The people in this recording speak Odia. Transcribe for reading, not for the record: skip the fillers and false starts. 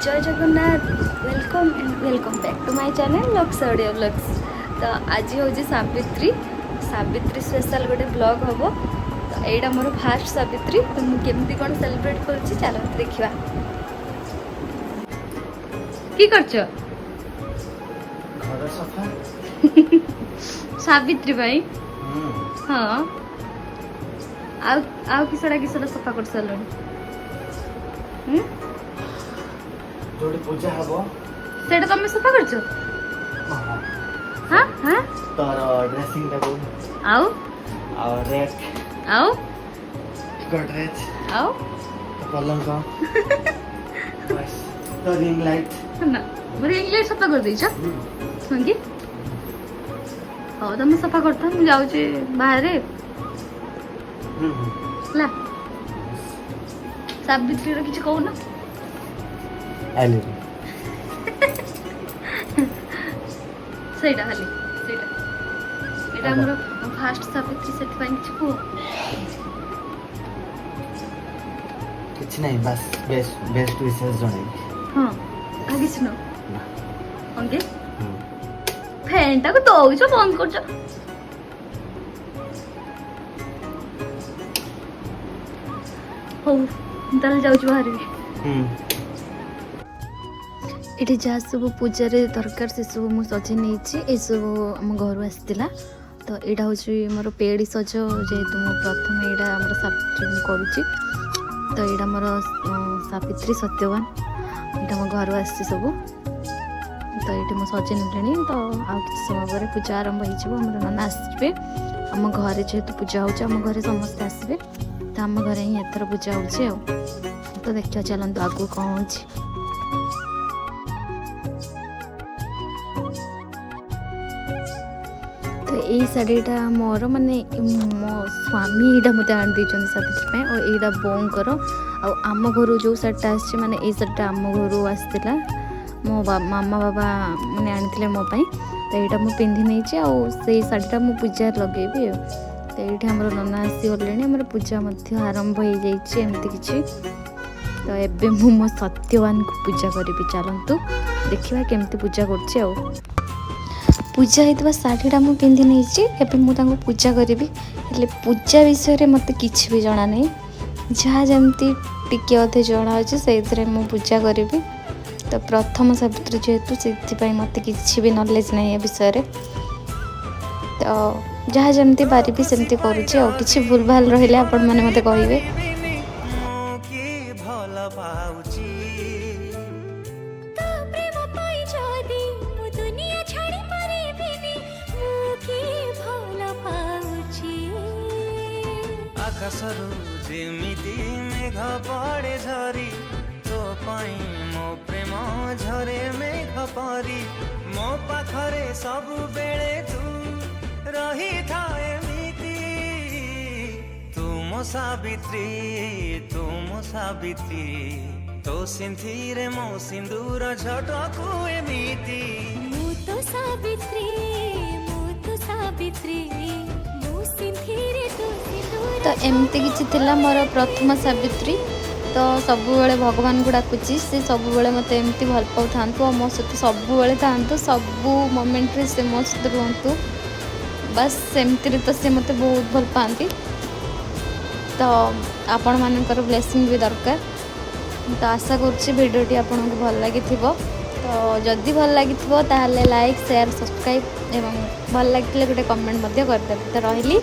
Jay Jagannath. Welcome and welcome back to my channel Lux Odia Vlogs. ତ ଆଜି ହେଉଛି ସାବିତ୍ରୀ, ସାବିତ୍ରୀ ସ୍ପେଶାଲ୍ ଗୋଟେ ବ୍ଲଗ୍ ହେବ। ତ ଏଇଟା ମୋର ଫାଷ୍ଟ ସାବିତ୍ରୀ। ତ ମୁଁ କେମିତି କ'ଣ ସେଲିବ୍ରେଟ୍ କରୁଛି, ଚାଲନ୍ତୁ ଦେଖିବା। କି କରୁଛ? ଘର ସଫା। ସାବିତ୍ରୀ ପାଇଁ? ହଁ, ଆଉ ଆଉ କିସଟା କିସଟା ସଫା କରିସାରିଲଣି? ହୁଁ? ଯୋଉଠି ପୂଜା ହବ। ସେଇଟା ତମେ ସଫା କରୁଛ? ହଁ। ହଁ ହଁ ତୋର ଡ୍ରେସିଂ ଟେବୁଲ। ଆଉ? ଆଉ ରେକ୍। ଆଉ? ଗଡରେଜ। ଆଉ? ପଲଙ୍କ, ବାସ୍, ତ ରିଙ୍ଗ ଲାଇଟ୍। ନା, ରିଙ୍ଗ ଲାଇଟ୍ ସଫା କରିଦେଇଛ? ହଁ କି? ହଉ, ତମେ ସଫା କରିଥାଅ, ମୁଁ ଯାଉଛି ବାହାରେ। ହେଲା, ସାବିତ୍ରୀର କିଛି କହୁନ। I love. ସେଇଟା ଖାଲି ସେଇଟା। ଏଇଟା ଆମର ଫାଷ୍ଟ ସାବିତ୍ରୀ, ସେଥିପାଇଁ କିଛି କୁହ। କିଛି ନାହିଁ, ବାସ୍ ବେଷ୍ଟ ବେଷ୍ଟ ୱିଶେସ୍ ଜଣେଇବି। ହଁ, ଆଉ କିଛି ନୁହଁ? ନା। ହଁ କି? ଫ୍ୟାନ୍ଟାକୁ ଦଉଛ, ବନ୍ଦ କରୁଛ। ହଉ, ମୁଁ ତାହେଲେ ଯାଉଛି ବାହାରିବି। ଏଠି ଯାହା ସବୁ ପୂଜାରେ ଦରକାର, ସେସବୁ ମୁଁ ସଜେଇ ନେଇଛି। ଏସବୁ ଆମ ଘରୁ ଆସିଥିଲା। ତ ଏଇଟା ହେଉଛି ମୋର ପେଡ଼ି ସଜ। ଯେହେତୁ ମୁଁ ପ୍ରଥମେ ଏଇଟା ଆମର ସାବିତ୍ରୀ ମୁଁ କରୁଛି, ତ ଏଇଟା ମୋର ସାବିତ୍ରୀ ସତ୍ୟବାନ। ଏଇଟା ମୋ ଘରୁ ଆସିଛି ସବୁ। ତ ଏଇଠି ମୁଁ ସଜେଇ ନେଲିଣି। ତ ଆଉ କିଛି ସମୟ ପରେ ପୂଜା ଆରମ୍ଭ ହେଇଯିବ। ଆମର ନନା ଆସିଯିବେ। ଆମ ଘରେ ଯେହେତୁ ପୂଜା ହେଉଛି, ଆମ ଘରେ ସମସ୍ତେ ଆସିବେ। ତ ଆମ ଘରେ ହିଁ ଏଥର ପୂଜା ହେଉଛି। ଆଉ ତ ଦେଖିବା, ଚାଲନ୍ତୁ ଆଗକୁ କ'ଣ ହେଉଛି। ତ ଏଇ ଶାଢ଼ୀଟା ମୋର, ମାନେ ମୋ ସ୍ୱାମୀ ଏଇଟା ମୋତେ ଆଣି ଦେଇଛନ୍ତି ସାବିତ୍ରୀ ପାଇଁ। ଆଉ ଏଇଟା ବୋଉଙ୍କର। ଆଉ ଆମ ଘରୁ ଯେଉଁ ଶାଢ଼ୀଟା ଆସିଛି, ମାନେ ଏଇ ଶାଢ଼ୀଟା ଆମ ଘରୁ ଆସିଥିଲା, ମୋ ମାମା ବାବା ମାନେ ଆଣିଥିଲେ ମୋ ପାଇଁ। ତ ଏଇଟା ମୁଁ ପିନ୍ଧି ନେଇଛି, ଆଉ ସେଇ ଶାଢ଼ୀଟା ମୁଁ ପୂଜାରେ ଲଗେଇବି। ଆଉ ତ ଏଇଠି ଆମର ନନା ଆସିଗଲେଣି, ଆମର ପୂଜା ମଧ୍ୟ ଆରମ୍ଭ ହେଇଯାଇଛି ଏମିତି କିଛି। ତ ଏବେ ମୁଁ ମୋ ସତ୍ୟବାନକୁ ପୂଜା କରିବି। ଚାଲନ୍ତୁ ଦେଖିବା କେମିତି ପୂଜା କରୁଛି। ଆଉ ପୂଜା ହେଇଥିବା ଶାଢ଼ୀଟା ମୁଁ ପିନ୍ଧି ନେଇଛି। ଏବେ ମୁଁ ତାଙ୍କୁ ପୂଜା କରିବି। ହେଲେ ପୂଜା ବିଷୟରେ ମୋତେ କିଛି ବି ଜଣା ନାହିଁ। ଯାହା ଯେମିତି ଟିକେ ଅଧେ ଜଣା ଅଛି, ସେଇଥିରେ ମୁଁ ପୂଜା କରିବି। ତ ପ୍ରଥମ ସାବିତ୍ରୀ ଯେହେତୁ, ସେଥିପାଇଁ ମୋତେ କିଛି ବି ନଲେଜ୍ ନାହିଁ ଏ ବିଷୟରେ। ତ ଯାହା ଯେମିତି ପାରିବି ସେମିତି କରୁଛି। ଆଉ କିଛି ଭୁଲ ଭାଲ ରହିଲେ ଆପଣମାନେ ମୋତେ କହିବେ। ମୁଁ କି ଭଲ ପାଉଛି। ତୋ ପ୍ରେମ ପାଇଁ ଯଦି ମୁଁ ଦୁନିଆ ଛାଡ଼ି ପାରିବିନି, ମୁଁ କି ଭଲ ପାଉଛି। ଆକାଶରୁ ଯେମିତି ମେଘ ପଡ଼େ ଝରି, ତୋ ପାଇଁ ମୋ ପ୍ରେମ ଝରେ ମେଘ ପରି। ମୋ ପାଖରେ ସବୁବେଳେ ତୁ ରହିଥା ଏମିତି। ତୁ ମୋ ସାବିତ୍ରୀ, ତୁ ମୋ ସାବିତ୍ରୀ, ତୋ ସିନ୍ଥିରେ ମୋ ସିନ୍ଦୁର ଝଟକୁ ଏମିତି। ମୁଁ ତ ସାବିତ୍ରୀ, ମୁଁ ତ ସାବିତ୍ରୀ, ମୁଁ ସିନ୍ଥିରେ ତୁ ସିନ୍ଦୁର। ତ ଏମିତି କିଛି ଥିଲା ମୋର ପ୍ରଥମ ସାବିତ୍ରୀ। ତ ସବୁବେଳେ ଭଗବାନଙ୍କୁ ଡାକୁଛି, ସେ ସବୁବେଳେ ମୋତେ ଏମିତି ଭଲ ପାଉଥାନ୍ତୁ ଆଉ ମୋ ସହିତ ସବୁବେଳେ ଥାଆନ୍ତୁ। ସବୁ ମୋମେଣ୍ଟରେ ସେ ମୋ ସହିତ ରୁହନ୍ତୁ। ବାସ୍, ସେମିତିରେ ତ ସେ ମୋତେ ବହୁତ ଭଲ ପାଆନ୍ତି। ତ ଆପଣମାନଙ୍କର ବ୍ଲେସିଂ ବି ଦରକାର। ତ ଆଶା କରୁଛି ଭିଡ଼ିଓଟି ଆପଣଙ୍କୁ ଭଲ ଲାଗିଥିବ। ତ ଯଦି ଭଲ ଲାଗିଥିବ, ତାହେଲେ ଲାଇକ୍, ସେୟାର, ସବସ୍କ୍ରାଇବ୍ ଏବଂ ଭଲ ଲାଗିଥିଲେ ଗୋଟେ କମେଣ୍ଟ ମଧ୍ୟ କରିଦେବେ। ତ ରହିଲି।